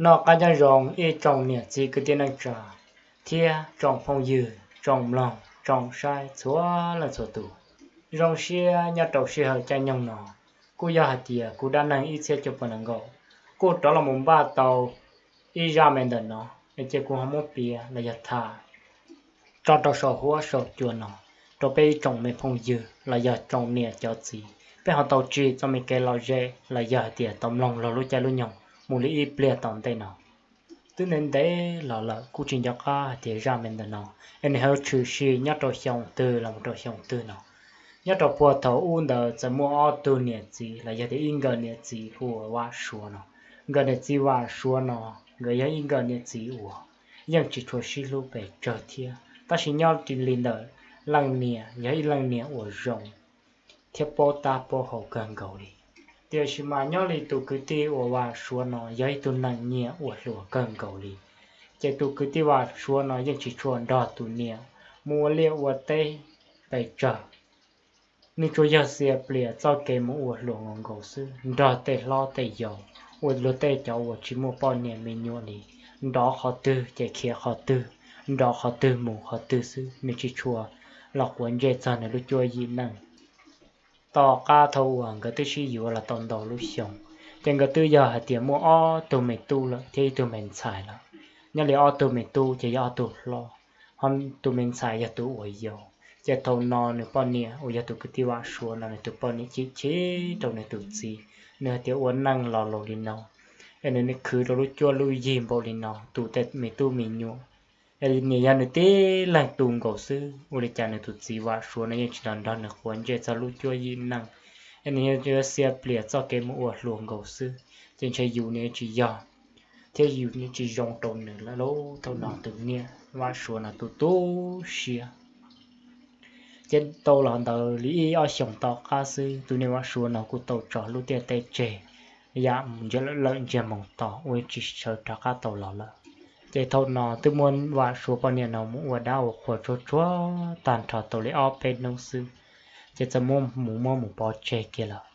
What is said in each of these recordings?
Noj qab nyob zoo ib tsoom niam txiv kwv tij neej tsa thiab tsoom phooj ywg, tsoom mloog, tsoom saib txhua leej txhua tus. Zoo siab nyob rau sij hawm caij nyoog no, kuj yog hais tias kuv dab neeg ib txhiab cuaj puas nees nkaum kuj rov los mus npaj tau ib zaj me ntawm no, es cia kuv ho muab piav los yog tham tso rau saum huab saum cua no rau peb ib tsoom me phooj ywg los yog tsoom niam cov txiv, peb ho tau tsim txoj me kev lom zem los yog hais tias tau mloog log lub caij lub nyoog mus li ib pliag tom ntej no. Twb ntev ntev los lawm kuj tsis nco qab hais tias zaj me ntawm no es nws ho tshwm sim nyob rau xyoo twg los mus rau xyoo twg no. Nyob rau puag thaum ub ntawd txawm muaj ob tug niam txiv los yog tias ib nkawm niam txiv hu ua Vam Suav no. Nkawm niam txiv Vam Suav no, nkawd yog ib nkawm niam txiv uas yeej tsis tshua sib hlub pes tsawg thiab, tab sis nyob li ntawm leej niam yog ib leej niam uas zoo thiab paub tab paub hau kawg nkaus li. Tiam sis mas nyob li tus kwv tij uas Vam Suav no yog ib tug neeg nyiam ua hluas kawg nkaus li, ces tus kwv tij Vam Suav no yeej tsis tshua nrog tus niam mus ua liaj ua teb pes tsawg. Nws tsuas yog xia pliam txoj kev mus ua hluas nkaus nkaus xwb, nrog tej hlob tej yau, ua luag tej cov uas tsis muaj poj niam me nyuam li, nrov qhov twg ces khiav qhov twg, nrov qhov twg mus qhov twg xwb, nws tsis tshua los quav ntsej txog nws lub cuab yim neej. Tom qab thaum uas nkawd twb sib yuav los tau ntau lub xyoo, ces nkawd twb yog hais tias muaj ob tug me tub lawm thiab ib tug me ntxhais lawm. Nyob li ob tug me tub ces yog ob tug hlob, ho tus me ntxhais yog tus uas yau. Ces thaum no nws poj niam uas yog tus kwv tij Vam Suav no nws tus poj niam chim chim rau nws tus txiv, nws hais tias ua neej los laus li no es nws khwv rau lub cuab lub yig npaum li no tu tej me tub me nyuam, es nws yog nws tib leeg tu nkaus xwb, ua li cas nws tus txiv Vam Suav no yeej tsis los nrog nws quav ntsej txog lub cuab yim neej, es nws yuav xia pliam txoj kev mus ua hluas nkaus xwb, ces ntshe yus nws tsis yog thiab yus nws tsis zoo rau nws lawm lauj. Thaum no tus niam Vam Suav no tu tu siab. Ces tau los ntawd li ib ob xyoos tom qab xwb, tus niam Vam Suav no kuj tau tso lub ntiaj teb tseg, yam mus ntsia lawm lawm ntsiag moos tos ua tsis sawv rov qab tau los lawm. Ces thaum no twb muab Vam Suav poj niam no mus ua dab ua qhuas tsuag tsuag tag nrho tau li ob peb hnub xwb, ces txawm muab mus muab mus pov tseg kiag lawm.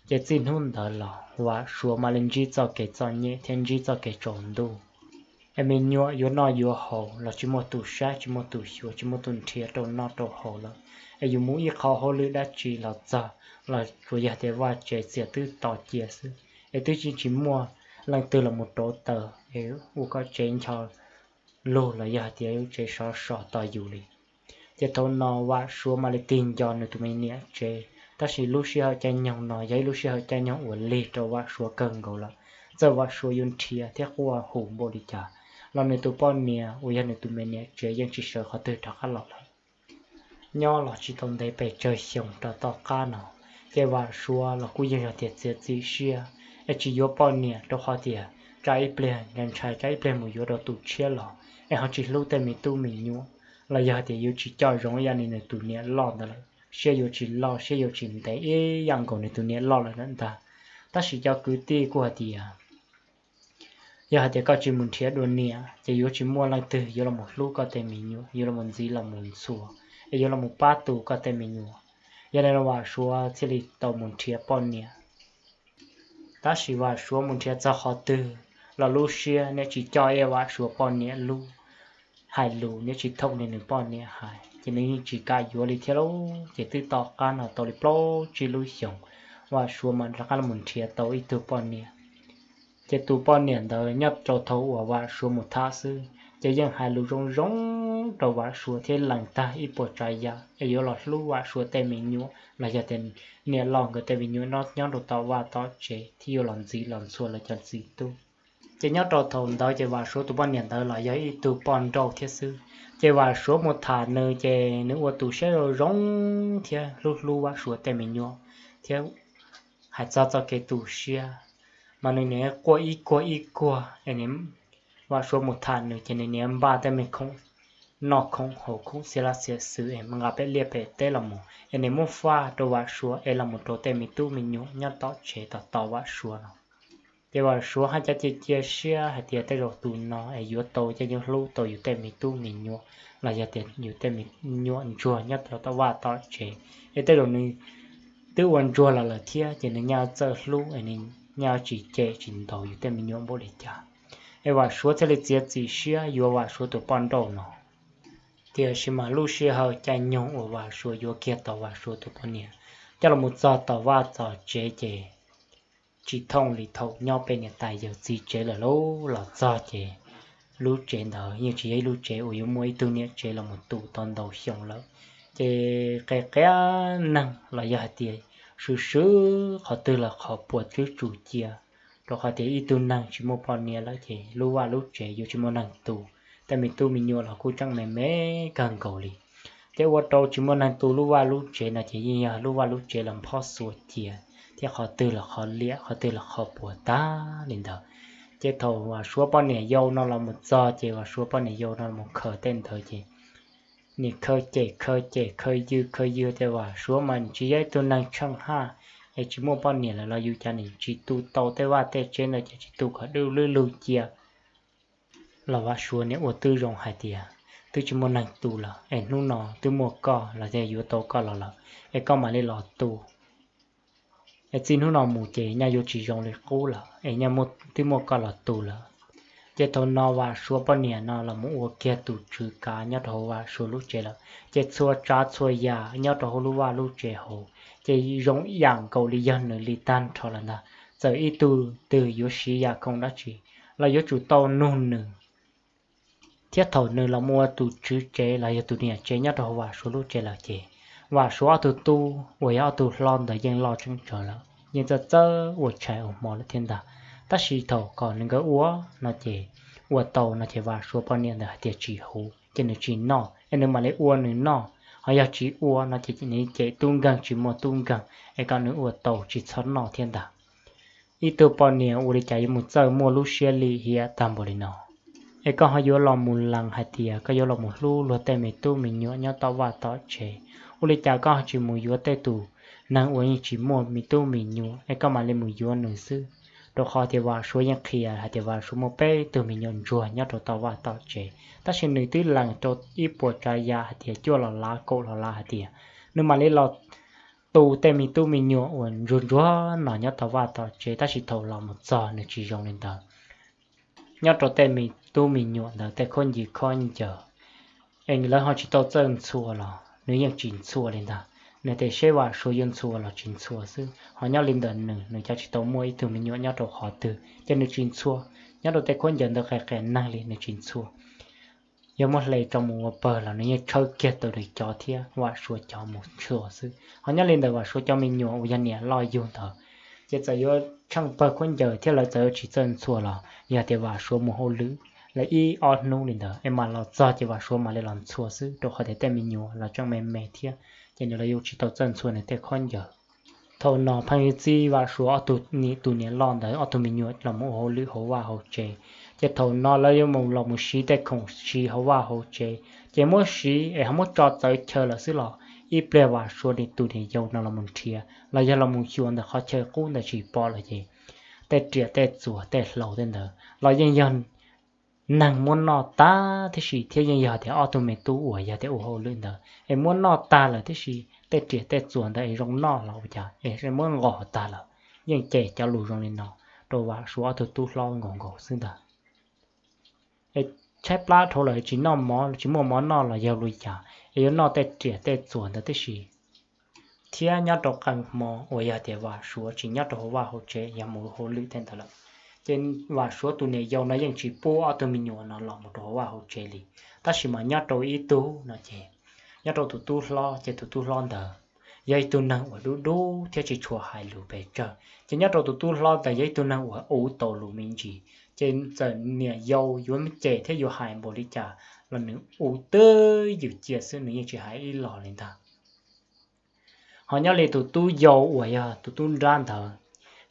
Ces txij hnub ntawd los Vam Suav mam li ntsib txoj kev txom nyem thiab ntsib txoj kev tsaus ntuj. Es me nyuam yuav noj yuav haus los tsis muaj tus saib, tsis muaj tus xyuas, tsis muaj tus nrhiav rau noj rau haus lawm. Es yus mus ib qho hauj lwm dab tsi los txog los tsuas yog tias vaj tsev txias twb to cia xwb, es twb tsis muaj leej twg los mus rauv taws es ua kom tsev ncho lug los yog hais tias tsev sov so tos yus li. Ces thaum no Vam Suav mam li tig nco nws tus me niam tsev, tab sis lub sij hawm caij nyoog no yog ib lub sij hawm caij nyoog uas lig rau Vam Suav kawg nkaus lawm. Txawm Vam Suav yuav nrhiav thiab quaj hu npaum li cas los nws tus poj niam uas yog nws tus me niam tsev yeej tsis sawv qhov twg rov qab los lawm. Nyob los tsis tau ntev pes tsawg xyoo rau tom qab no, ces Vam Suav los kuj yeej yog tias txiav txim siab es tsis yuav poj niam rau qhov tias tsam ib pliag ntshai tsam ib pliag mus yuav rau tus tshiab los es ho tsis hlub tej me tub me nyuam, los yog hais tias yuav tsis coj zoo ib yam li nws tus niam loj ntawd lawm, siab yuav tsis loj siab yuav tsis ntev ib yam nkaus nws tus niam loj lawm lawm ntag. Tab sis cov kwv tij kuj hais tias yog hais tias koj tsis mus nrhiav dua niam ces yuav tsis muaj leej twg yuav los mus hlub koj tej me nyuam, yuav los mus ntxiv los mus ntxhua, es yuav los mus pab tu koj tej me nyuam. Yog li no Vam Suav thiaj li tau mus nrhiav poj niam. Tab sis Vam Suav mus nrhiav txog qhov twg los lub siab niaj tsis coj ib Vam Suav poj niam lub hais lus, niaj tsis thooj li nws poj niam hais, ces nws yeej tsis kam yuav li thiab lauj. Ces twb tom qab no tau li plaub tsib lub xyoos, Vam Suav mam rov qab los nrhiav tau ib tug poj niam. Ces tus poj niam ntawd nyob rau thaum uas Vam Suav mus tham xwb ces yeej hais lus zoo zoo rau Vam Suav thiab lees tag ib puas tsav yam es yuav los hlub Vam Suav tej me nyuam los yog tias niam loj nkawd tej me nyuam nyob rau tom vaj tom tsev thiab yuav los ntxiv los ntxhua lawv cov txiv tub. Ces nyob rau thaum ntawd ces Vam Suav tus poj niam ntawd los yog ib tug poj nrauj thiab xwb. Ces Vam Suav mus tham nws ces nws ua tus siab zoo zoo thiab hlub hlub Vam Suav tej me nyuam thiab hais txog txoj kev tu siab, mas nws nim quaj ib kuag ib kuag es Vam Suav mus tham nws ces nws nim npaj tej me khoom noj khoom haus khoom xiab laj xiab xwm es nqa pem liaj pem teb los mus es nws muab faj rau Vam Suav es los mus rau tej me tub me nyuam nyob tom tsev tos tos Vam Suav no. Ces Vam Suav haj cov cia cia siab hais tias tej zaum tus no es yuav tau ces yuav hlub tau yus tej me tub me nyuam los yog tias yus tej me nyuam ntsuag nyob rau tom vaj tom tsev, es tej zaum nws twb ua ntsuag los lawm thiab ces nws nyaj txawj hlub es nws nyaj tsis cem tsis ntaus yus tej me nyuam npaum li cas. Es Vam Suav thiaj li txiav txim siab yuav Vam Suav tus poj nrauj no. Tiam sis mas lub sij hawm caij nyoog uas Vam Suav yuav kiag tau Vam Suav tus poj niam coj los txog tom vaj tom tsev ces tsis thooj li thaum nyob pem niam tais yawm txiv tsev lawm lauj. Los txog ces lub tsev ntawd yeej tsis yog ib lub tsev uas yuav muaj ib tug niam tsev los mus tu tau ntau xyoo lawm. Ces qe qia neeg los yog hais tias swm swm qhov twg los qhov puas twb tsuj cia, rau qhov tias ib tug neeg tsis muaj poj niam lawm ces lub vaj lub tsev yuav tsis muaj neeg tu, tej me tub me nyuam los kuj tseem me me kawg nkaus li. Ces ua rau tsis muaj neeg tu lub vaj lub tsev no ces yeej yog lub vaj lub tsev los phob xuav cia, thiab qhov twg los qhov liam, qhov twg los qhov puas tag li ntawd. Ces thaum Vam Suav poj niam yau no los mus txog ces Vam Suav poj niam yau no los mus khaws tej ntawd ces nim khaws cem khaws cem khaws ywg khaws ywg tias Vam Suav mas tsis yog ib tug neeg tsheej haj, es tsis muaj poj niam lawm los yus cas nim tsis tu tau tej vaj tej tsev ntawd ces tsis tu kom dub lub lug cia. Los Vam Suav nim ua twb zoo hais tias twb tsis muaj neeg tu lawm es hnub no twb muaj koj los yog yuav tau koj los lawm es koj mam li los tu. Es txij hnub no mus ces nyaj yuav tsis zoo li qub lawm es nyaj twb muaj koj los tu lawm. Ces thaum no Vam Suav poj niam no los mus ua kiag tus tswv kav nyob rau hauv Vam Suav lub tsev lawm, ces txhua tsav txhua yam nyob rau hauv lub vaj lub tsev hauv ces zoo yam nkaus li yog nws li tag nrho lawm ntag. Txawm ib tug twg yuav siv yam khoom dab tsi los yuav tsum tau nug nws. Thiab thaum nws los mus ua tus tswv tsev los yog tus niam tsev nyob rau hauv Vam Suav lub tsev lawm ces Vam Suav ob tug tub uas yog ob tug hlob ntawd yeej loj tseem tsawv lawm, yeej txawj txawj ua tshais ua hmo lawm thiab ntag. Tab sis thaum kom nws nkawd ua no ces ua tau no ces Vam Suav poj niam ntawd hais tias tsis huv ces nws tsis noj, es nws mam li ua nws noj. Ho yog tsis ua no ces nws cem tub nkeeg tsis muaj tub nkeeg, es kom nws ua tau tsis txhob noj thiab ntag. Ib tug poj niam ua li cas yuav mus txawj muaj lub siab lim hiam tag npaum li no? Es koj ho yuav los mus lees hais tias koj yuav los mus hlub luag tej me tub me nyuam nyob tom vaj tom tsev, ua li cas koj tsis mus yuav tej tus neeg uas yeej tsis muaj me tub me nyuam es koj mam li mus yuav nws xwb? Rau qhov tias Vam Suav yeej qhia hais tias Vam Suav muaj peb tug me nyuam ntsuag nyob rau tom vaj tom tsev, tab sis nws twb lees rau ib puas tsav yam hais tias cuaj los lav kaum los lav hais tias nws mam li los tu tej me tub me nyuam uas ntsuag ntsuag no nyob tom vaj tom tsev, tab sis thaum los mus txog nws tsis zoo li ntawd. Nyob rau tej me tub me nyuam ntawd tej khaub ncaws khaub ncaws es lawv ho tsis tau txawj ntxhua los nws yeej tsis ntxhua li ntag. Nws tias seb Vam Suav yuav ntxhua los tsis ntxhua xwb, ho nyob li ntawm nws, nws cov tsis tau muaj ib tug me nyuam nyob rau qhov twg ces nws tsis ntxhua. Nyob rau tej khaub ncaws ntawd qias qias neeg li nws tsis ntxhua. Yog muab hle tso mus ua pawg los nws yeej tshawb kiag tau nws cov thiab Vam Suav cov mus ntxhua xwb. Ho nyob li ntawm Vam Suav cov me nyuam uas yog niam loj yug ntawd, ces txawm yuav tsheej pawg khaub ncaws thiab lawv txawm yuav tsis txawj ntxhua los yog tias Vam Suav mus hauj lwm lawm ib ob hnub li ntawd es mam los txog ces Vam Suav mam li los ntxhua xwb, rau qhov tias tej me nyuam los tseem me me thiab, ces nws los yuav tsis tau txawj ntxhua nws tej khaub ncaws. Thaum no pheej yuav txib Vam Suav ob tug niam, tus niam loj ntawd ob tug me nyuam los mus ua hauj lwm hauv vaj hauv tsev. Ces thaum no lawv yuav mus los mus siv tej khoom siv hauv vaj hauv tsev, ces muab siv es ho muab tso txawv chaw lawm xwb los ib pliag Vam Suav tus niam yau no los mus nrhiav los yog los mus xyuas ntawm qhov chaw qub ntawd tsis pom lawm ces tej riam tej txuas tej hlau tej ntawd los yeej yog neeg muab noj tag tib si thiab yeej yog tias ob tug me tub uas yog tias ua hauj lwm ntawd es muab noj tag lawm tib si. Tej riam tej txuas ntawd es zoo noj los ua cas es muab nqos tag lawm? Yeej cem cov lus zoo li no rau Vam Suav ob tug tub hlob nkaus nkaus xwb ntag. Es tshaib plab dhau lawm tsis noj mov, tsis muaj mov noj los yog li cas es yuav noj tej riam tej txuas ntawd tib si? Thiab nyob rau qee hmo uas yog tias Vam Suav tsis nyob rau hauv vaj hauv tsev, yog mus hauj lwm tej ntawd lawm, ces Vam Suav tus niam yau no yeej tsis pub ob tug me nyuam no los mus rau hauv vaj hauv tsev li. Tab sis mas nyob rau ib tug no ces, nyob rau tus tub hlob ces tus tub hlob ntawd yog ib tug neeg uas dub dub thiab tsis tshua hais lus pes tsawg. Ces nyob rau tus tub hlob ntawd yog ib tug neeg uas ua tau lus me ntsis, ces txawm niam yau yuav cem thiab yuav hais npaum li cas los nws ua twj ywm cia xwb, nws yeej tsis hais ib los li ntag. Ho nyob li tus tub yau uas yog tus tub nrab ntawd,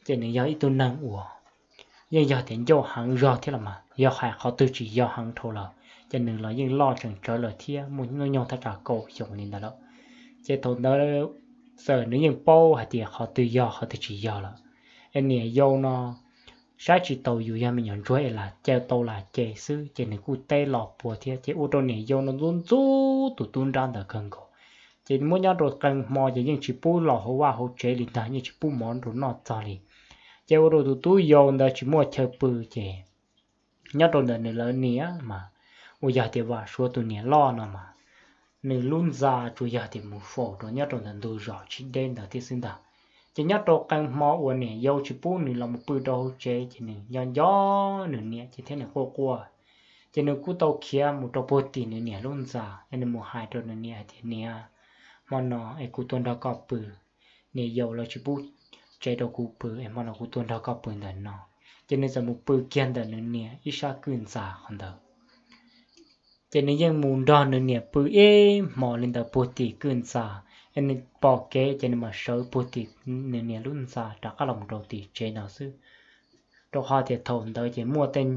ces nws yog ib tug neeg uas yeej yog tias ncauj heev zog thiab los mas, yog hais qhov twg tsis yog heev dhau lawm, ces nws los yeej loj tseem tsawv lawm thiab muaj hnub nyoog thaj tsam kaum xyoo li ntawd lawm. Ces thaum ntawd txawm nws yeej paub hais tias qhov twg yog qhov twg tsis yog lawm. Es niam yau no saib tsis taus yus yog me nyuam ntsuag es lam caw tau lam ces xwb, ces nws kuj teb los puag thiab, ces ua rau niam yau no ntxub ntxub tus tub nrab ntawd kawg nkaus. Ces muab nyob rau qee hmo ces yeej tsis pub los hauv vaj hauv tsev li ntag, yeej tsis pub mov rau noj txog li. Ces ua rau tus tub yau ntawd tsis muaj chaw pw, ces nyob rau ntawm nws lawv niam mas uas yog tias Vam Suav tus niam loj no mas nws lub ntxa tsuas yog tias mus faus rau nyob rau ntawm ntug zos tsis deb ntawd thiab xwb ntag. Ces nyob rau qee hmo uas niam yau tsis pub nws los mus pw rau hauv tsev ces nws nco nco nws niam ces thiab nws quaj quaj, ces nws kuj tau khiav mus rau puag tim nws niam lub ntxa es nws mus hais rau nws niam hais tias, Niam, hmo no es kuv tuaj nrog koj pw, niam yau lawv tsis pub tsev rau kuv pw es hmo no kuv tuaj nrog koj pw ntawm no. Ces nws txawm mus pw kiag ntawm nws niam ib sab kwj ntxa qhov ntawd. Ces nws yeej mus nrog nws niam pw ib hmos li ntawd puag tim kwj ntxa, es nws pom kev ces nws mam sawv puag tim nws niam lub ntxa rov qab los rau tim tsev no xwb. Rau qhov tias thaum ntawd ces muaj tej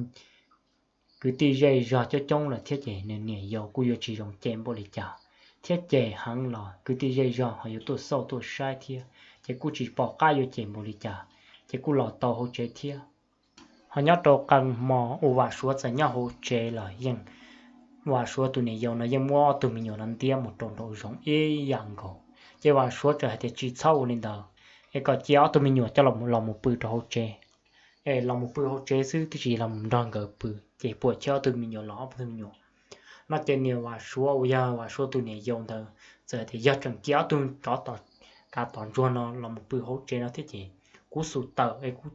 kwv tij zej zog coob coob lawm thiab ces nws niam yau kuj yuav tsis zoo cem npaum li cas, thiab cem heev los kwv tij zej zog ho yuav tuaj xauj tuaj saib thiab, ces kuj tsis pom qab yuav cem npaum li cas, ces kuj los tau hauv tsev thiab. Ho nyob rau qee hmo uas Vam Suav txawm nyob hauv tsev los yeej Vam Suav tus niam yau no yeej muab ob tug me nyuam no ntiab mus rau nraum zoov ib yam nkaus. Ces Vam Suav txawm hais tias, Tsis txhob ua li ntawd, es kom cia ob tug me nyuam coj los mus pw rau hauv tsev, es los mus pw hauv tsev xwb twb tsis los mus nrog nkawd pw, ces puas chawj ob tug me nyuam los ob tug me nyuam no. Ces niam Vam Suav uas yog Vam Suav tus niam yau ntawd txawm tias, Yog tseem cia ob tug tsov tom kav tom ntsuag no los mus pw hauv tsev no thiab ces kuv xum tawm es kuv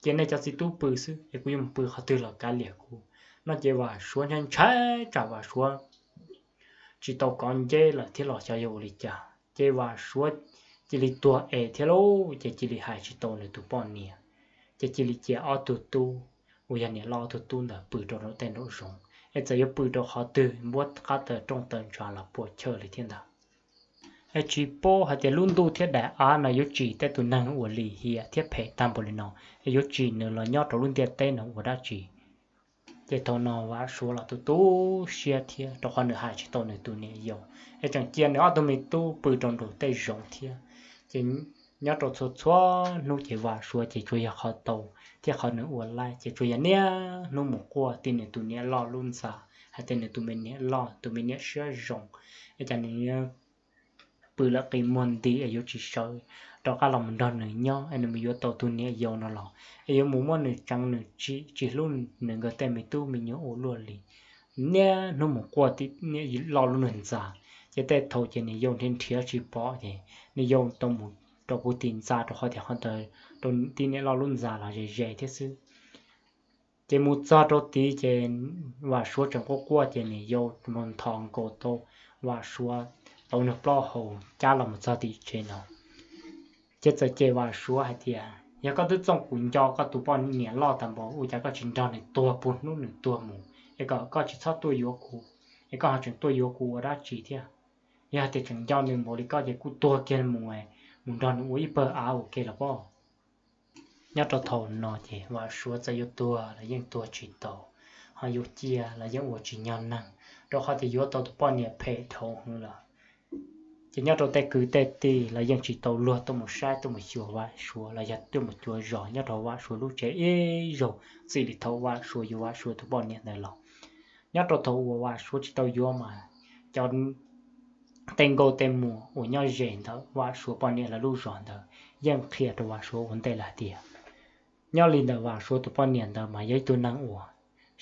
cia nej cov txiv tub pw xwb es kuv yuav mus pw qhov twg los kav liam kuv no. Ces Vam Suav ntshai ntshai tsam Vam Suav tsis tau kov nceb lawm thiab los xyov yog ua li cas, ces Vam Suav cia li tuag es thiab lauj, ces cia li hais tsis tau nws tus poj niam, ces cia li cia ob tug tub uas yog niam loj ob tug tub ntawd pw rau nraum tej nraum zoov, es txawm yuav pw rau qhov twg npuab qab taws rooj taws ntsa los puas chawj li thiab ntag. Es tsis paub hais tias lub ntuj thiab daim av no yuav tsim tej tus neeg uas lim hiam thiab phem tag npaum li no, es yuav tsim nws los nyob rau lub ntiaj teb no ua dab tsi. Ces thaum no Vam Suav los tu tu siab thiab rau qhov nws hais tsis tau nws tus niam yau, es tseem cia nws ob tug me tub pw rau nraum tej zoov thiab. Ces nyob rau txhua txhua hnub ces Vam Suav ces tsuas yog qhov tau thiab qhov nws ua laij ces tsuas yog niaj hnub mus quaj tim nws tus niam loj lub ntxa, hais tias nws tus me niam loj tus me niam siab zoo, es cas nws pw lawm qi muag nti es yuav tsis sawv rov qab los mus nrog nws nyob es nws mus yuav tau tus niam yau no los es yuav mus muab nws tseev nws tsim tsis hlub nws nkawd tej me tub me nyuam ua luaj li. Niaj hnub mus quaj tim niam loj lub nws ntxa, ces tej thaum ces niam yau nrhiav nrhiav tsis pom ces niam yau tau mus rau puag tim ntxa rau qhov tias qhov ntawd rau tim niam loj lub ntxa los ze ze thiab xwb. Ces mus txog rau tid ces Vam Suav tseem quaj quaj ces niam yau mus nthos nkaus tau Vam Suav tau nws plaub hau cab los mus txog tim tsev no. Ces txawm cem Vam Suav hais tias, Yog koj twb txooj kuv nco koj tus poj niam loj tag npaum ua cas koj tsis nrog nws tuag puag hnub nws tuag mus, es kom koj tsis txhob tuaj yuav kuv, es koj ho tseem tuaj yuav kuv ua dab tsi thiab? Yog tias tseem nco nws npaum li koj ces kuj tuag kiag mus, mus nrog nws ua ib pawg av ua ke los pob. Nyob rau thaum no ces Vam Suav txawm yuav tuag los yeej tuag tsis tau, ho yuav cia los yeej ua tsis nyog neeg, rau qhov tias yuav tau tus poj niam phem dhau heev lawm. Ces nyob rau tej kwv tej tij los yeej tsis tau luag tuaj mus saib tuaj mus xyuas Vam Suav los yog tuaj mus cuav zos nyob rau Vam Suav lub tsev ib zaug txij li thaum Vam Suav yuav Vam Suav tus poj niam ntawd los. Nyob rau thaum uas Vam Suav tsis tau yuav mas cov tej nkauj tej muam uas nyob ze ntawm Vam Suav poj niam lawv lub zos ntawd yeej qhia rau Vam Suav ua ntej lawm hais tias nyob li ntawm Vam Suav tus poj niam ntawd mas yog ib tug neeg uas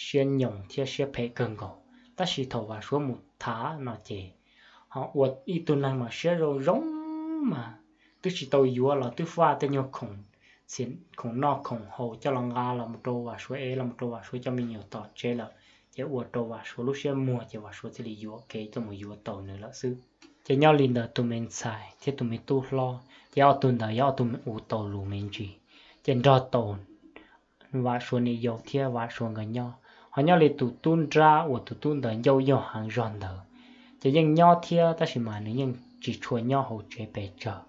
siab nyoos thiab siab phem kawg nkaus, tab sis thaum Vam Suav mus tham no ces ho ua ib tug neeg mas siab zoo zoo mas twb tsis tau yuav los twb faj tej nyuag khoom noj khoom haus coj los nqa los mus rau Vam Suav ev los mus rau Vam Suav cov me nyuam tom tsev lawm, ces ua rau Vam Suav lub siab muag ces Vam Suav thiaj li yuam kev coj mus yuav tau nws lawm xwb. Ces nyob li ntawm tus me ntxhais thiab tus me tub hlob ces ob tug ntawd yog ob tug ua tau lus me ntsis, ces nrog tau Vam Suav niam yau thiab Vam Suav nkawd nyob. Ho nyob li tus tub nrab uas tus tub ntawd ncauj yog heev zog ntawd, ces yeej nyob thiab tab sis mas nws yeej tsis tshua nyob hauv tsev pes tsawg.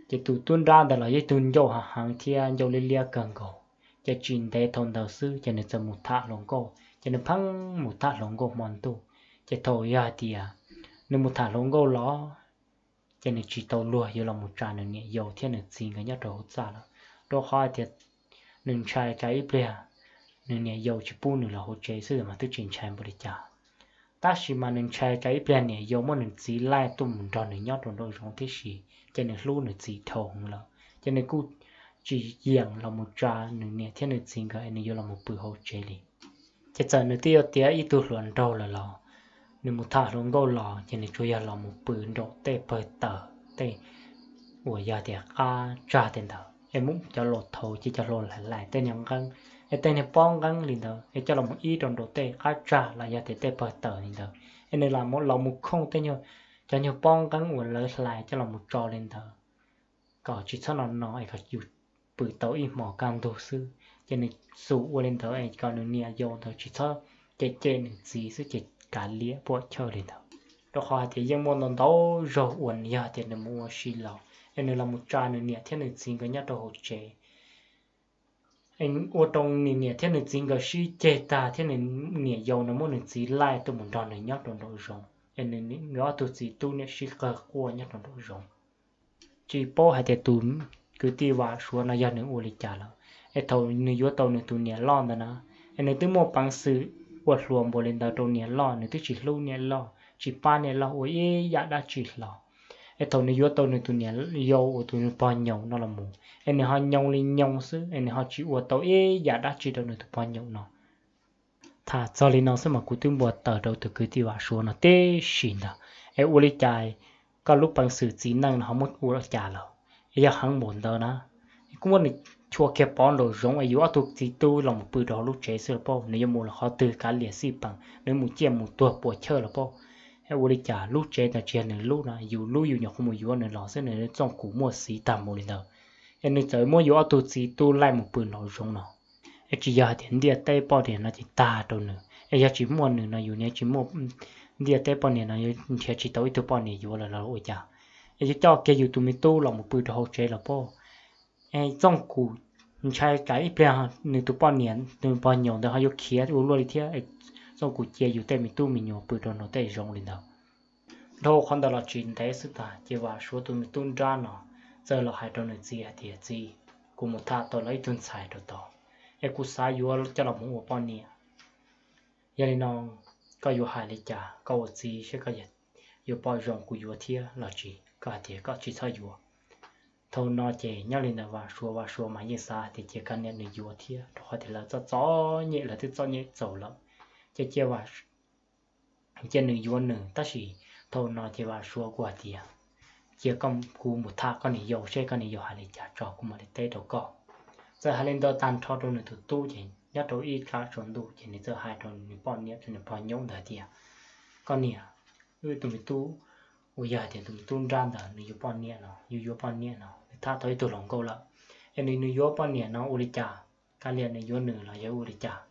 Ces tus tub nrab ntawd los yog ib tug ncauj heev heev thiab ncauj liab liab kawg nkaus. Ces tsis ntev thaum ntawd xwb ces nws txawm mus tham hluas nkauj, ces nws pheej mus tham hluas nkauj hmo ntuj. Ces thaum yog hais tias nws mus tham hluas nkauj los ces nws tsis tau luag yuav los mus tsa nws niam yau thiab nws txiv nkawd nyob rau hauv txaj lawm, rau qhov hais tias nws ntshai tsam ib pliag nws niam yau tsis pub nws los hauv tsev xwb mas twb tsis ntshai npaum li cas. Tab sis mas nws ntshai tsam ib pliag niam yau muab nws txiv laij tuaj mus nrog nws nyob rau nraum zoov tib si, ces nws hlub nws txiv dhau heev lawm, ces nws kuj tsis yeem los mus tsa nws niam thiab nws txiv nkawd es nws yuav los mus pw hauv tsev li. Ces txawm nws twb yuav tiav ib tug hluas nraug lawm los nws mus tham hluas nkauj los ces nws tsuas yog los mus pw nraum tej pawg taws tej uas yog tias qab tsag tej ntawd es muab cov hluas thaud ces cov hluas hlais hlais tej niag nqeeb es tej niag pob nqeeb li ntawd es coj los mus ib rau nraum tej qab tsag los yog tias tej pawg taws li ntawd es nws los mus khooj tej, cov nyuag pob nqeeb uas lawv hlais coj los mus tso li ntawd kom tsis txhob no no es kom yus pw tau ib hmos kaj ntug xwb. Ces nws xum ua li ntawd es kom nws niam yau ntawd tsis txhob cem cem nws txiv xwb ces kav liam puam chawj li ntawd. Rau qhov hais tias yeej muaj ntau ntau zaug uas yog tias nws mus ua si los es nws los mus tsa nws niam thiab nws txiv nkawd nyob rau hauv tsev ua rau nws niam thiab nws txiv nkawd sib ceg tag thiab nws niam yau no muab nws txiv laij tuaj mus nrog nws nyob rau nraum zoov es nws ob tug txiv tub niam sib qawg quaj nyob rau nraum zoov. Tsis paub hais tias tus kwv tij Vam Suav no yog nws ua li cas lawm, es thaum nws yuav tau nws tus niam loj ntawd na, es nws twb muaj peev xwm ua hluas npaum li ntawd rau niam loj, nws twb tsis hlub niam loj, tsis pab niam loj ua ib yam dab tsi hlo. Es thaum nws yuav tau nws tus niam yau uas tus pog nyoos no los mus, es nws ho nyoo li nyoo xwb, es nws ho tsis ua tau ib yam dab tsi rau nws tus pog nyoos no. Tham txog li no xwb mas kuv twb npau taws rau tus kwv tij Vam Suav no tib si ntag. Es ua li cas koj lub peev xwm txiv neej no ho muab ua li cas lawm? Es yog heev npaum ntawd na, kuj muab nws chua kiag pov nraum zoov es yus ob tug txiv tub los mus pw rau hauv lub tsev xwb los pauj, nws yuav mus los qhov twg kav liam xij peem, nws mus ciaj mus tuag puas chawj los pauj. Es ua li cas lub tsev ntawd tsis yog nws lub no, yus lub yus nyuam qhuav mus yuav nws los xwb, nws txooj kuv muaj xiv tag npaum li ntawd, es nws txawm muab yus ob tug txiv tub laij mus pw nraum zoov no. Es tsis yog hais tias ntiaj teb poj niam no ces tag rau nws, es yog tsis muaj nws no yus niam tsis muaj, ntiaj teb poj niam no yuav nrhiav tsis tau ib tug poj niam yuav lawm los ua cas? Es yuav coj kiag yus tus me tub los mus pw rau hauv tsev los pauj. Es txooj kuv ntshai tsam ib pliag nws tus poj niam tus pog nyoos ntawd ho yuav khiav ua luaj li thiab, txooj kuv cia yus tej me tub me nyuam pw rau nraum tej zoov li ntawd. Dhau qhov ntawd los tsis ntev xwb tag ces Vam Suav tus me tub nrab no txawm los hais rau nws txiv hais tias, Txiv, kuv mus tham tau lawv ib tug ntxhais rau tod, es kuv xav yuav coj los mus ua poj niam. Yog li no koj yuav hais li cas? Koj ua txiv seb koj yuav pom zoo kuv yuav thiab los tsis, koj hais tias koj tsis txhob yuav. Thaum no ces nyob li ntawd Vam Suav, Vam Suav mas yeej xav hais tias cia kav liam nws yuav thiab, rau qhov tias lawv txom txom nyem, lawv twb txom nyem txaus lawm, ces cia cia nws yuav nws. Tab sis thaum no ces Vam Suav kuj hais tias, Cia kuv mus tham koj niam yau seb koj niam yau hais li cas tso kuv mam li teb rau koj. Txawm hais li ntawd tag nrho rau nws tus tub ces nyob rau ib tsam tsaus ntuj ces nws txawm hais rau nws poj niam, rau nws pog nyob ntawd hais tias, Koj niam, wb tus me tub uas yog hais tias tus me tub nrab ntawd nws yuav poj niam no, yuav yuav poj niam no, nws tham tau ib tug hluas nkauj lawm, es nws, nws yuav poj niam no ua li cas? Kav liam nws yuav nws los yog ua li cas?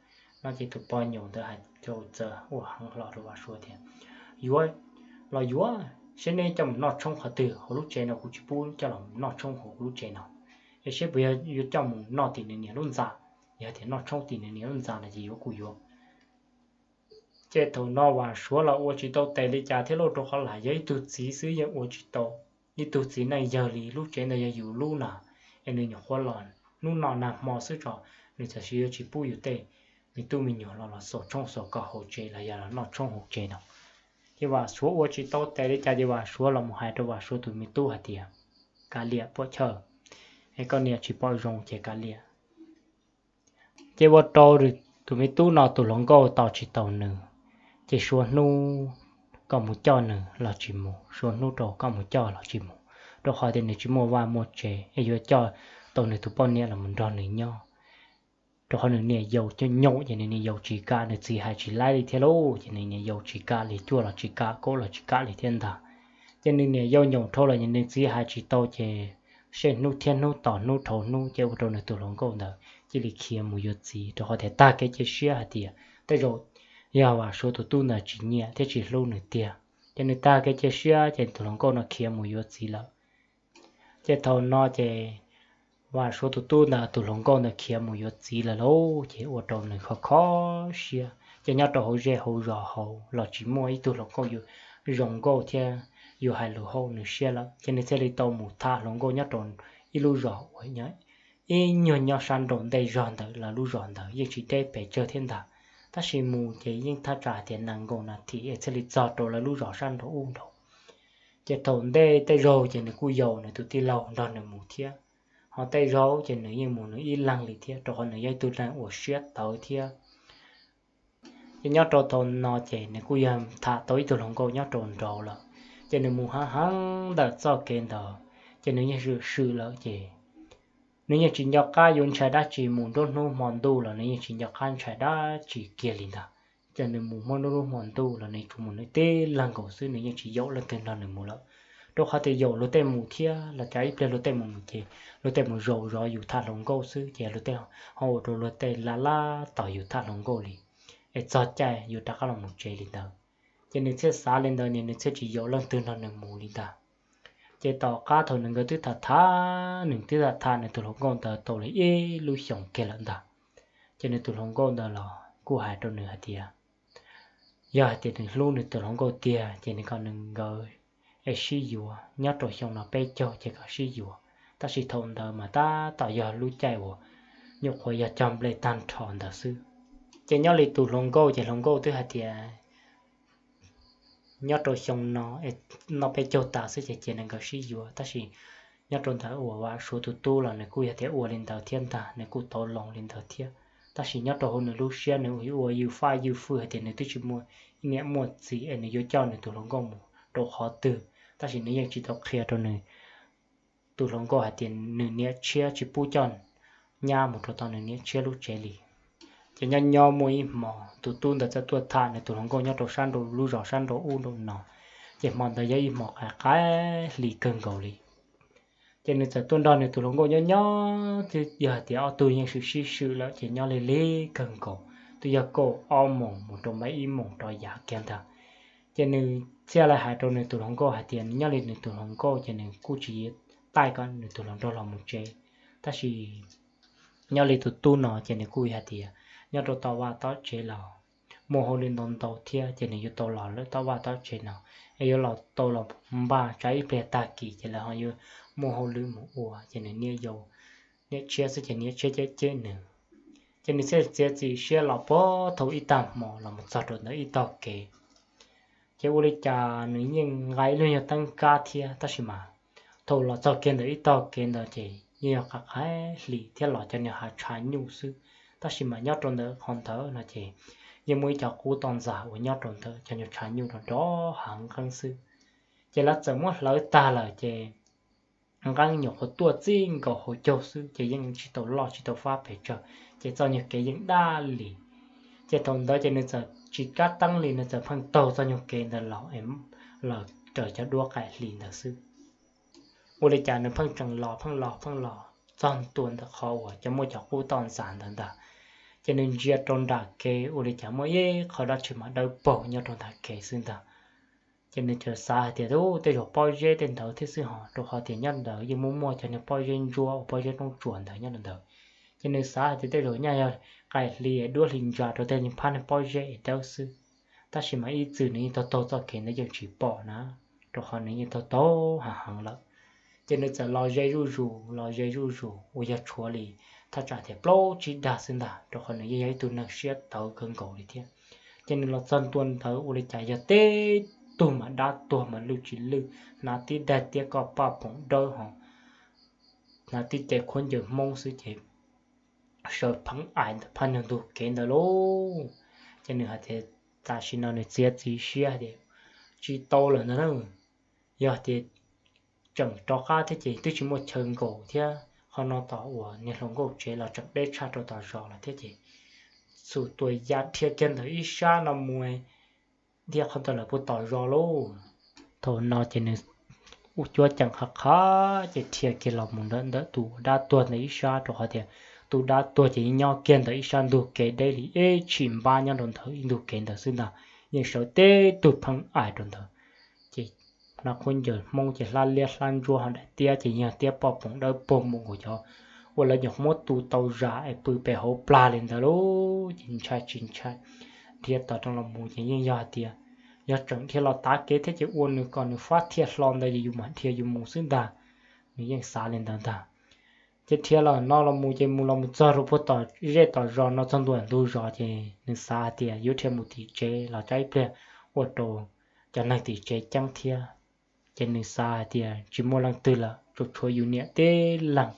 No ces tus pog nyoos ntawd hais rau, txawm ua heev hlo rau Vam Suav tias, Yuav los yuav, seb neb coj mus noj tshoob qhov twg, hauv lub tsev no kuv tsis pub coj los noj tshoob hauv kuv lub tsev no. Es seb puas yog yuav coj mus noj tim nws niam lub ntxa, yog tias noj tshoob tim nws niam lub ntxa no ces yuav kuj yuav. Ces thaum no Vam Suav los ua tsis tau tes li cas thiab lauj, rau qhov lam yog ib tug txiv xwb yeej ua tsis tau ib tug txiv neej yawg li. Lub tsev ntawd yog yus lub na, es nws nyuam qhuav los hnub no nag hmo xwb tso, nws tam sim yuav tsis pub yus tej me tub me nyuam los los xaus tshoob xaus kos hauv tsev los yog los noj tshoob hauv tsev no. Ces Vam Suav ua tsis tau tes li cas ces Vam Suav los mus hais rau Vam Suav tus me tub hais tias, Kav liam puam chawj, es koj niam tsis pom zoo ces kav liam. Ces ua rau tus me tub no tus hluas nkauj tos tsis tau nws, ces suav hnub kom mus coj nws los tsis mus, suav hnub rau kom mus coj los tsis mus, rau qhov tias nws tsis muaj vaj muaj tsev es yuav coj tau nws tus poj niam los mus nrog nws nyob. Rau qhov nws niam yau coj nyob ces nws niam yau tsis kam, nws txiv hais tsis laib li thiab lauj, ces nws niam yau tsis kam li, cuaj los tsis kam, kaum los tsis kam li thiab ntag. Ces nws niam yau nyaum dhau los nws txiv hais tsis tau ces seb hnub thiab hnub tos hnub dhau hnub ces ua rau nws tus hluas nkauj ntawd cia li khiav mus yuav txiv, rau qhov tias tag kev cia siab hais tias tej zaum yog Vam Suav tus tub ntawd tsis nyiam thiab tsis hlub nws tiag. Ces nws tag kev cia siab ces tus hluas nkauj no khiav mus yuav txiv lawm. Ces thaum no ces Vam Suav tus tub ntawd tus hluas nkauj ntawd khiav mus yuav txiv lawm lauj, ces ua rau nws kho kho siab, ces nyob rau hauv zej hauv zos hauv los tsis muaj ib tug hluas nkauj yuav zoo nkauj thiab yuav hais lus haum nws siab lawm, ces nws thiaj li tau mus tham hluas nkauj nyob rau ib lub zos uas ib nyuag nyob sab nraum ntej zog ntawd, lawv lub zos ntawd yeej tsis deb pes tsawg thiab ntag, tab sis mus ces yeej thaj tsam hais tias nees nkaum nas this es thiaj li txog rau lawv lub zos sab nraum ub nraud. Ces thaum ntej tej zaug ces nws kuj yaum nws tus tij laug nrog nws mus thiab, ho tej zaug ces nws yeej mus nws ib leeg li thiab, rau qhov nws yog ib tug neeg uas siab tawv thiab Nyob rau thaum no ces nws kuj yog tham tau ib tug hluas nkauj nyob rau nraud lawm, ces nws mus heev heev ntawm txoj kev ntawd, ces nws yeej swm swm lawm ces nws yeej tsis nco qab yuav ntshai dab tsi, mus nruab hnub hmo ntuj los nws yeej tsis nco qab ntshai dab tsi kiag li ntag. Ces nws mus muaj nruab hnub hmo ntuj los nws tsuas mus nws tib leeg nkaus xwb, nws yeej tsis yaum leej twg nrog nws mus lawm, rau qhov tias yaum luag tej mus thiab los cas ib pliag luag tej mus ces luag tej mus zaum zov yus tham hluas nkauj xwb, ces luag tej ho ua rau luag tej laj laj tos yus tham hluas nkauj li, es txog caij yuav rov qab los mus tsev li ntawd. Ces nws thiaj xav li ntawd, nws thiaj tsis yaum leej twg nrog nws mus li ntag. Ces tom qab thaum nws nkawd twb tham tham, nws twb tham tham nws tus hluas nkauj ntawd tau li ib lub xyoos kiag lawm ntag, ces nws tus hluas nkauj ntawd los kuj hais rau nws hais tias yog hais tias nws hlub nws tus hluas nkauj tiag ces nws kom nws nkawd es sib yuav nyob rau xyoo no peb caug ces kom sib yuav. Tab sis thaum ntawd mas tab tom yog lub caij uas nyuam qhuav yog cog nplej tag nrho ntawd xwb. Ces nyob li tus hluas nkauj ces hluas nkauj twb hais tias nyob rau xyoo no, no peb caug tas xwb ces cia nws nkawd sib yuav. Tab sis nyob rau ntawd uas Vam Suav tus tub los nws kuj yog tias ua li ntawd thiab ntag, nws kuj tau loo li ntawd thiab. Tab sis nyob rau hauv nws lub siab nws ua ywj faj ywj fwj hais tias nws twb tsis muaj niam muaj txiv es nws yuav coj nws tus hluas nkauj mus rau qhov twg. Tab sis nws yeej tsis tau qhia rau nws tus hluas nkauj hais tias nws niam tshiab tsis pub coj nyab mus rau tom nws niam tshiab lub tsev li. Ces nyob nyob muaj ib hmo tus tub ntawd txawm tuaj tham nws tus hluas nkauj nyob rau sab nraum lub zos sab nraum ub nraum no, ces hmo ntawd yog ib hmo qaim qaim hli kawg nkaus li. Ces nws txawm tuaj nrog nws tus hluas nkauj nyob nyob twb yog hais tias ob tug yeej swm sib swm lawm ces nyob lig lig kawg nkaus, twb yog kaum ob moos mus rau ib moos rov yav kiag ntag. Ces nws thiaj li hais rau nws tus hluas nkauj hais tias nws nyob li nws tus hluas nkauj ces nws kuj tsis taij kom nws tus hluas nraug los mus tsev. Tab sis nyob li tus tub no ces nws kuj hais tias nyob rau tom vaj tom tsev los muaj hauj lwm ntau ntau thiab ces nws yuav tau los lawm tom vaj tom tsev no, es yuav los tau los npaj tsam ib pliag tag kis ces lawv ho yuav muaj hauj lwm mus ua ces nws niam yau niam tshiab xwb ces niam tshiab cem cem nws. Ces nws thiaj txiav txim siab los puag thaum ib tag hmo los mus txog rau ntawm ib tog kev. Ces ua li cas nws yeej nqa ib lub nyuag teeb kab thiab tab sis mas thaum los txog kiag ntawm ib tog kev ntawd ces yeej yog qaim qaim hli thiab los cov niag hav tshav nyuj xwb. Tab sis mas nyob rau ntawm qhov ntawd no ces yeej muaj ib co qub toj ntxas uas nyob rau ntawm cov nyuag tshav nyuj rov nrov hav nqeeb xwb. Ces lawv txawm muab hlawv tag lawm ces nqeeb nyuam qhuav tuaj txij nkaus hauv caug xwb ces yeej tsis tau loj tsis tau fab pes tsawg, ces txoj nyuag kev yeej daj li. Ces thaum ntawd ces nws txawm tsis kab teeb li, nws txawm pheej taug txoj nyuag kev ntawd los, los raws cov duab qaim hli ntawd xwb. Ua li cas nws pheej tseem los pheej los pheej los txog ntua ntawm qhov uas cov muaj cov qub toj ntxas ntawd ntag, ces nws ntsia rau nram kev ua li cas muaj ib qho dab tsi mas dawb paug nyob rau nram kev xwb ntag. Ces nws txawm xav hais tias, Ub, tej zaum pob zeb tej ntawd thiab xwb hos, rau qhov tias nyob ntawd yeej muaj muaj cov niag pob zeb ntsuab uas pob zeb roob tsuas ntawd nyob rau ntawd. Ces nws xav hais tias tej zaum nyaj yog qaim hli duab hli ntsa rau tej phab niag pob zeb es dawb xwb. Tab sis mas ib txwm nws yeej taug taug txoj kev ntawd yeej tsis pom na, rau qhov nws yeej taug taug heev heev lawm. Ces nws txawm los ze zuj zus los ze zuj zus uas yog tshuav li thaj tsam tias plaub tsib dag xwb ntag, rau qhov nws yeej yog ib tug neeg siab tawv kawg nkaus li thiab. Ces nws los txog ntua ntawd ua li cas yog teb tug mas dab tuag mas lwj tsis lwj, hnav tib daim tiab koj paj poom dawb hos, hnav tib ce khuab ncaws Hmoob xwb ces sawv pheej ais ntawm phab niag ntug kev ntawd lauj. Ces nws hais tias tam sim no nws txiav txim siab hais tias tsis tau lawm ntag na, yog tias tseem rov qab thiab ces twb tsis muaj chaw nkaum thiab, qhov no tom uas niag hluas nkauj tsev los tseem deb tshaj rau tom zos lawm thiab ces xum tua ya dhia kiag ntawm ib sab no mus, dhia qhov ntawd lawm puag tom zos lauj. Thaum no ces nws ua cuab ceem qhov qhov ces dhia kiag los mus ntawm ntawm tus dab tuag ntawd ib sab, rau qhov tias tus dab tuag ces yeej nyob kiag ntawm ib sab ntug kev deb li ib tshim npab nyob rau ntawm ib ntug kev ntawd xwb ntag, yeej sawv teb tug pheej ais rau ntawd. Ces hnav khuab ncaws Hmoob ces hlab liab hlab ntsuab ho daim tiab ces yog tiab poj poom dawb paug mus nkaus cov uas lawv nyuam qhuav muab tu tau zam es pw pem hauv plag li ntawd lauj. Ces ntshai tsis ntshai, dhia tom no los mus ces yeej yog hais tias yog tseem dhia los tav kev thiab ces ua nws kom nws fab thiaj hlo ntawd ces yus mam dhia yus mus xwb ntag. Nws yeej xav li ntawd ntag. Ces dhia los no los mus ces mus los mus txog rau puag tom zej tom zos no txog ntua ntug zos ces nws xav hais tias yuav dhia mus tim tsev los cas ib pliag ua rau cov neeg tim tsev ceeb thiab. Ces nws xav hais tias tsis muaj leej twg lawm, tsuas tshuav yus niam tib leeg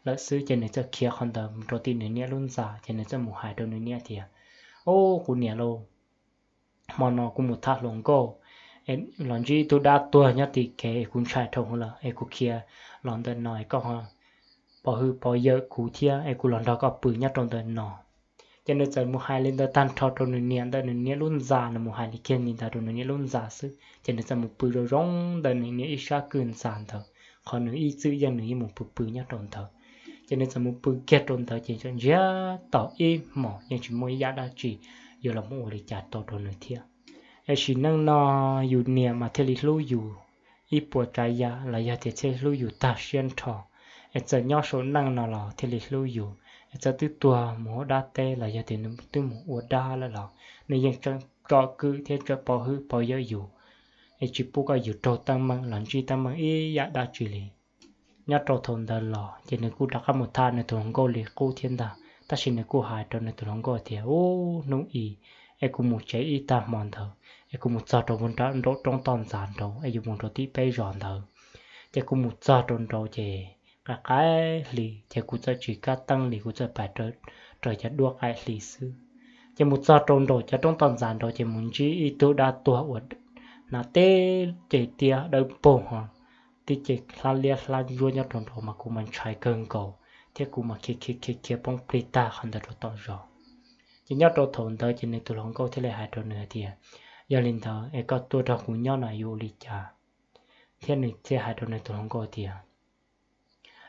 lawm xwb, ces nws txawm khiav qhov ntawd mus rau tim nws niam lub ntxa ces nws txawm mus hais rau nws niam tias, Ub, kuv niam lauj, hmo no kuv mus tham hluas nkauj los ntsib ib tug dab tuag nyob tim kev es kuv ntshai dhau lawm es kuv khiav los ntawm no es koj pov hwm pov yawm kuv thiab es kuv los nrog koj pw nyob rau ntawm no. Ces nws txawm mus hais li ntawd tag nrho rau nws niam ntawm nws niam lub ntxa, nws mus hais li kiag li ntawd rau nws niam lub ntxa xwb ces nws txawm mus pw zoo zoo ntawm nws niam ib sab kwj ntxa ntawd, qhov nws ib txwm yeej nws yeej mus pw pw nyob rau ntawd. Ces nws txawm mus pw kiag rau ntawd ces ntsiag to ib hmos yeej tsis muaj ib yam dab tsi yuav los mus ua li cas tau rau nws thiab. Es sim neej no yus niam mas thiaj li hlub yus ib puas tsav yam los yog tias thiaj hlub yus tag siab nrho, es txawm nyob saum neej no los thiaj li hlub yus, es txawm twb tuag mus ua dab teb los yog tias nws twb mus ua dab lawm los nws yeej tseem tsom kwm thiab tseem pov hwm pov yawm yus, es tsis pub koj yus raug teeb meem los ntsib teeb meem ib yam dab tsi li. Nyob rau thaum ntawd los ces nws kuj rov qab mus tham nws tus hluas nkauj li qub thiab ntag, tab sis nws kuj hais rau nws tus hluas nkauj tias, Ub, hnub i es kuv mus tsev ib tag hmo ntawd es kuv mus txog rau nraum roob toj ntxas nraud es yuav mus rau tim peb zos ntawd. Ces kuv mus txog rau nraud ces qaim qaim hli ces kuv txawm tsis kab teeb li, kuv txawm pais raws cov duab qaim hli xwb. Ces mus txog rau nraum cov roob toj ntxas nraud ces mus ntsib ib tug dab tuag uas hnav tib ce tiab dawb paug ho tib ce hlab liab hlab ntsuab nyob rau nraud mas kuv mas ntshai kawg nkaus thiab kuv mas khiav khiav khiav khiav poob plig tag qhov ntawd rau tom zos. Ces nyob rau thaum ntawd ces nws tus hluas nkauj thiaj li hais rau nws hais tias, Yog li ntawd es koj tuaj nrog kuv nyob no yuav ua li cas? Thiab nws thiaj hais rau nws tus hluas nkauj tias,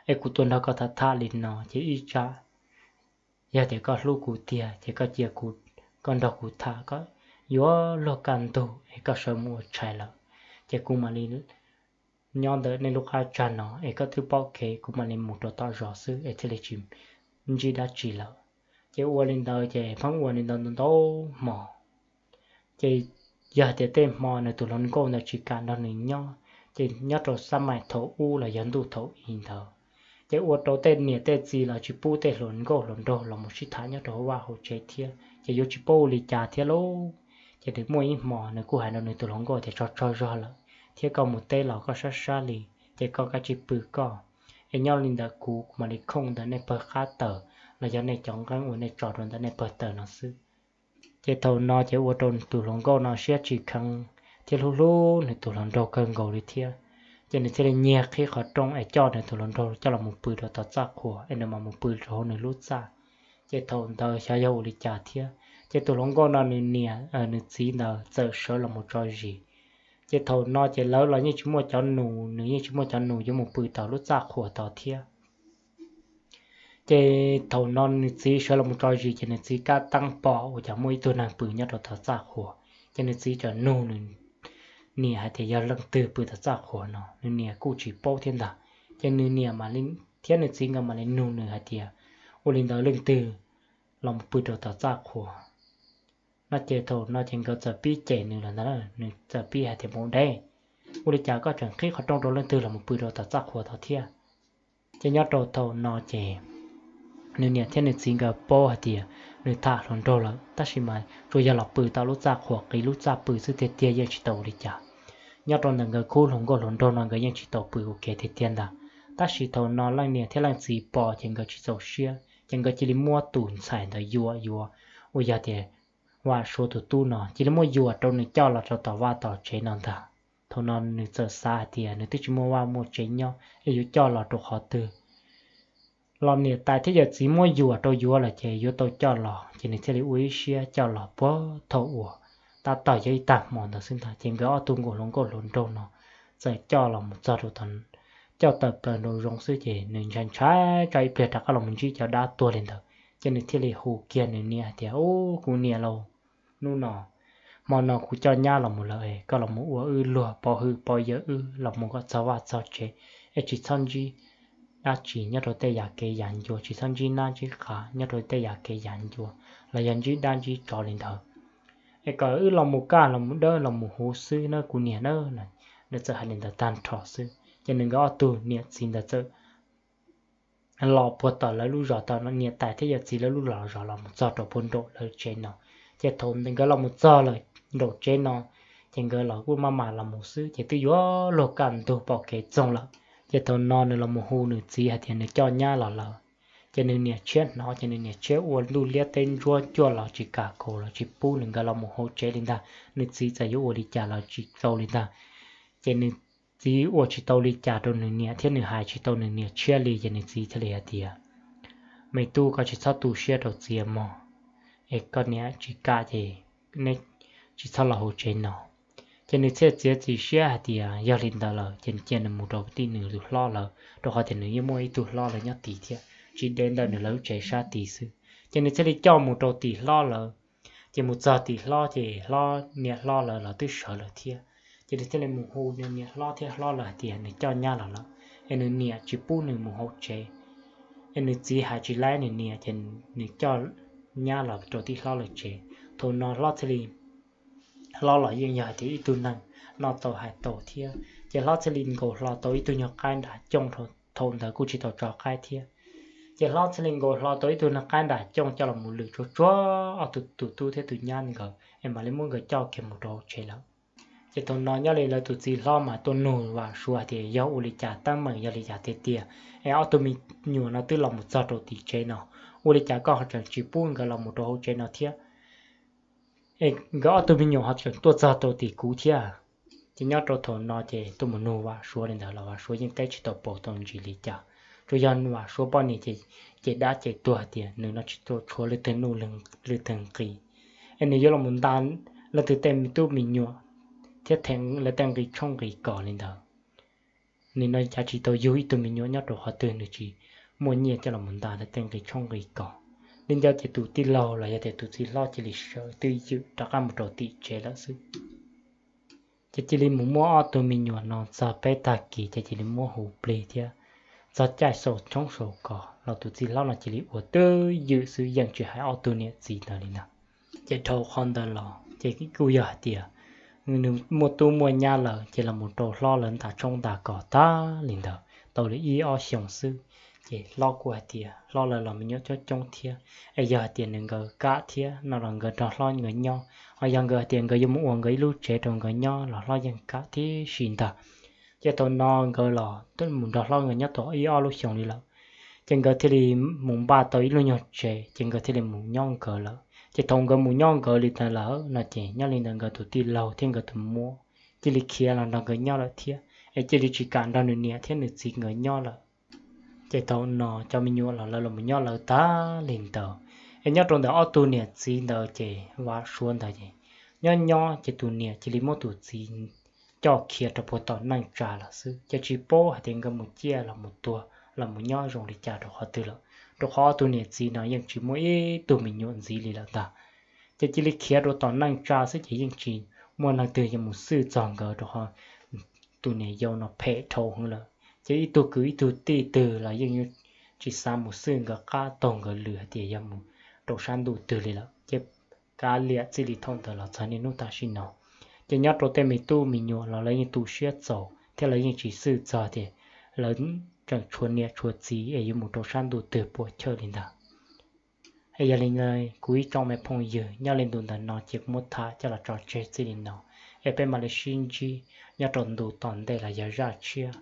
Es kuv tuaj nrog koj tham tham li no ces ib tsam yog tias koj hlub kuv tiag ces koj cia kuv, koj nrog kuv tham, koj yuav luag kaj ntug es koj sawv mus ua tshais lawm ces kuv mam li nyob ntawm nej lub qab tsag no es koj twb pom kev, kuv mam li mus rau tom zos xwb es thiaj li tsis ntsib dab tsi lawm. Ces ua li ntawd ces pheej ua li ntawd ntau ntau hmo. Ces yog tias tej hmo nws tus hluas nkauj ntawd tsis kam nrog nws nyob ces nyob rau xab mais thaum ub los yog ntuj thaum i ntawd ces ua rau tej niam tej txiv los tsis pub tej hluas nkauj hluas nraug los mus sib tham nyob rau hauv vaj hauv tsev thiab ces yuav tsis paub ua li cas thiab lauj. Ces nws muaj ib hmo nws kuj hais rau nws tus hluas nkauj tias, Tsaug tsaug zog lawm thiab koj mus teb los koj sab sab li ces koj kav tsij pw koj, es nyob li ntawd kuv mam li khooj ntawm nej pawg qab taws los yog nej cov nqeeb uas nej tso rau ntawm nej pawg taws no xwb. Ces thaum no ces ua rau tus hluas nkauj no siab tsis kheev thiab hlub hlub nws tus hluas nraug kawg nkaus li thiab. Ces nws thiaj li nyiag qhib qhov rooj es coj nws tus hluas nraug coj los mus pw rau tom txaj qhua es nws mam mus pw rau hauv nws lub txaj. Ces thaum ntawd xyov yog ua li cas thiab ces tus hluas nkauj no nws niam nws txiv ntawd txawm sawv los mus tso zis. Ces thaum no ces lawv los yeej tsis muaj cov nus, nws yeej tsis muaj cov nus yuav mus pw tom lub txaj qhua tod thiab. Ces thaum no nws txiv sawv los mus tso zis ces nws txiv kab teeb pom ua cas muaj ib tug neeg pw nyob rau tom txaj qhua. Ces nws txiv txawm nug nws niam hais tias yog leej twg pw tom txaj qhua no, nws niam kuj tsis paub thiab ntag. Ces nws niam thiab nws txiv nkawd mam li nug nws hais tias ua li ntawd leej twg los mus pw rau tom txaj qhua no. Ces thaum no ces nkawd txawm pib cem nws lawm ntag, nws txawm pib hais tias, Maum deb, ua li cas koj tseem qhib qhov rooj rau leej twg los mus pw rau tom txaj qhua tod thiab? Ces nyob rau thaum no ces nws niam thiab nws txiv nkawd paub hais tias nws tham hluas nraug lawm, tab sis mas tsuas yog los pw tom lub txaj qhua qiv lub txaj pw xwb tiag tiag, yeej tsis tau ua li cas. Nyob rau ntawm nkawd khub hluas nkauj hluas nraug no nkawd yeej tsis tau pw ua ke tiag tiag ntag. Tab sis thaum no leej niam thiab leej txiv pom ces nkawd tsis txaus siab, ces nkawd cia li muab tus ntxhais ntawd yuam yuav, uas yog tias Vaj Suav tus tub no cia li muab yuam rau nws coj los rau tom vaj tom tsev no ntag. Thaum no nws txawm xav hais tias nws twb tsis muaj vaj muaj tsev nyob es yuav coj los rau qhov twg los niam tais thiab yawm txiv muab yuam rau yuav lawm ces yuav tau coj los, ces nws thiaj li ua ib siab coj los puag thaum uas tab tom yog ib tag hmo ntawd xwb ntag. Ces nkawd ob tug nkauj hluas nkauj hluas nraug no txawm coj los mus txog rau, coj tawm plaws nraum zoov xwb ces nws ntshai ntshai tso ib pliag rov qab los mus ntsib cov dab tuag li ntawd. Ces nws thiaj li hu kiag nws niam hais tias, Ub, kuv niam lauj, hnub no, hmo no kuv coj nyab los mus lawm, koj los mus ua wb luag pov hwm pov yawm wb los mus kom txog vaj txog tsev, es tsis txhob ntsib dab tsi nyob rau tej yam kev yam ncua, tsis txhob ntsib nab ntsib qav nyob rau tej yam kev yam ncua los yog ntsib dab ntsib tsov li ntawd, es kom wb los mus kaj los mus dawb los mus huv xwb nawb kuv niam nawb. Nws txawm hais li ntawd tag nrho xwb ces nws nkawd ob tug niam txiv ntawd txawm los puag tom lawv lub zos, tom niam tais thiab yawm txiv lawv lub zos los mus txog rau puag nraum lawv tsev no. Ces thaum nkawd los mus txog lawm nraum tsev no, ces nkawd los kuj maj mam los mus xwb ces twb yuav luag kaj ntug pom kev txoog lawm. Ces thaum no nws los mus hu nws txiv hais tias nws coj nyab los lawm. Ces nws niam tshiab hnov ces nws niam tshiab ua ntuj liab teb ntsuab cuaj los tsis kam kaus los tsis pub nws nkawd los mus hauv tsev li ntag. Nws txiv txawm yuav ua li cas los tsis tau li ntag. Ces nws txiv ua tsis tau li cas rau nws niam thiab nws hais tsis tau nws niam tshiab li ces nws txiv thiaj li hais tias, Me tub, koj tsis txhob tu siab rau txiv mog, es koj niam tsis kam ces neb tsis txhob los hauv tsev no. Ces nws thiaj txiav txim siab hais tias yog li ntawd lawm ces cia nws mus rau tim nws tus hlob lawm, rau qhov tias nws yeej muaj ib tug hlob lawm nyob tid thiab, tsis deb ntawm nws lawv lub tsev sab tid xwb. Ces nws thiaj li coj mus rau tim hlob lawm. Ces mus txog tim hlob ces hlob, niam hlob lawv los twb sawv lawm thiab. Ces nws thiaj li mus hu nws niam hlob thiab hlob lawv hais tias nws coj nyab los lawm, es nws niam tsis pub nws mus hauv tsev, es nws txiv hais tsis laib nws niam ces nws coj nyab los rau tim hlob lawv tsev. Thaum no hlob thiaj li, hlob los yeej yog hais tias ib tug neeg noj tau hais tau thiab, ces hlob thiaj li nkaus hlo tau ib tug nyuag qaib nram cooj, thaum ntawd kuj tsis tau tso qaib thiab. Ces hlob thiaj li nkaus hlo tau ib tug nyuag qaib nram cooj coj los mus lwm tsuag tsuag ob tug, tus tub thiab tus nyab nkawd es mam li muab nkawd coj kiag mus rau hauv tsev lawm. Ces thaum no nyob li lawv tus txiv hlob mas tuaj nug Vam Suav hais tias yog ua li cas, teeb meem yog li cas tiag tiag es ob tug me nyuam no twb los mus txog rau tim tsev no, ua li cas koj ho tseem tsis pub nkawd los mus rau hauv tsev no thiab? Es nkawd ob tug me nyuam ho tseem tuaj txog rau tim kuv thiab. Ces nyob rau thaum no ces tuaj mus nug Vam Suav li ntawd los Vam Suav yeej teb tsis tau paus tau ntsis li cas. Tsuas yog Vam Suav poj niam ces, ces dab ces tuag tias nws no tsis tau tshuav leej twg nuj leej twg nqi, es nws yuav los mus nta leej twg tej me tub me nyuam thiab them lawv tej nqi tshoob nqi kos li ntawd. Nws no cas tsis tau yug ib tug me nyuam nyob rau qhov twg, nws tsis muaj nyiaj coj los mus nta lawv tej nqi tshoob nqi kos. Li ntawd ces tus tij laug los yog tias tus txiv hlob cia li sawv twj ywm rov qab mus rau tim tsev lawm xwb. Ces cia li mus muab ob tug me nyuam no txog peb tag kis ces cia li muab hu plig thiab. Txog caij xaus tshoob xaus kos los tus txiv hlob no cia li ua twj ywm xwb, yeej tsis hais ob tug niam txiv ntawd li ntag. Ces dhau qhov ntawd los ces kuj yog hais tias nws muaj tub muaj nyab lawm ces los mus rau hlob lawv nta tshoob nta kos tag li ntawd tau li ib ob xyoos xwb. Ces hlob kuj hais tias hlob lawv los me nyuam coob coob thiab, es yog hais tias nws nkawd kam thiab no los nkawd nrog hlob nkawd nyob, ho yog nkawd hais tias nkawd yuav mus ua nkawd ib lub tsev rau nkawd nyob los hlob yeej kam tib si ntag. Ces thaum no nkawd los twb mus nrog hlob nkawd nyob tau ib ob lub xyoos li lawm, ces nkawd thiaj li mus npaj tau ib lub nyuag tsev ces nkawd thiaj li mus nyob nkawd lawm. Ces thaum nkawd mus nyob nkawd li ntawd lawm no ces nyob li ntawd nkawd tus tij laug thiab nkawd tus muam cia li khiav los nrog nkawd nyob lawm thiab, es cia li tsis kam nrog nws niam thiab nws txiv nkawd nyob lawm. Ces thaum no cov me nyuam los lawv los nyob lawv tag li ntawd, es nyob rau ntawm ob tug niam txiv ntawd ces Vam Suav ntawd ces nyob nyob ces tus niam cia li muab tus txiv coj khiav rau puag tom neej tsa lawm xwb, ces tsis paub hais tias nkawd mus ciaj los mus tuag los mus nyob zoo li cas rau qhov twg lawm, rau qhov ob tug niam txiv no yeej tsis muaj ib tug me nyuam ntxiv li lawm ntag. Ces cia li khiav rau tom neej tsa xwb ces yeej tsis muaj neeg twg yuav mus xwj txog nkawd rau qhov tus niam yau no phem dhau heev lawm, ces ib tug kwv ib tug tij twg los yeej tsis xav mus xwj nkawd qab taug nkawd lw hais tias yog mus rau sab ntuj twg li lawm. Ces kav liam txij li thaum ntawd los txog niaj hnub tam sim no, ces nyob rau tej me tub me nyuam los lawv yeej tu siab txaus thiab lawv yeej tsis xwj txog tias lawv tseem tshuav niam tshuav txiv es yuav mus rau sab ntuj twg puas chawj li ntag. Es yog li kuv ib tsoom me phooj ywg, nyob li ntu ntawm no ces kuv muab tham coj los tso tseg txij li no, es peb mam li sib ntsib nyob rau ntu tom ntej los yog zaj tshiab.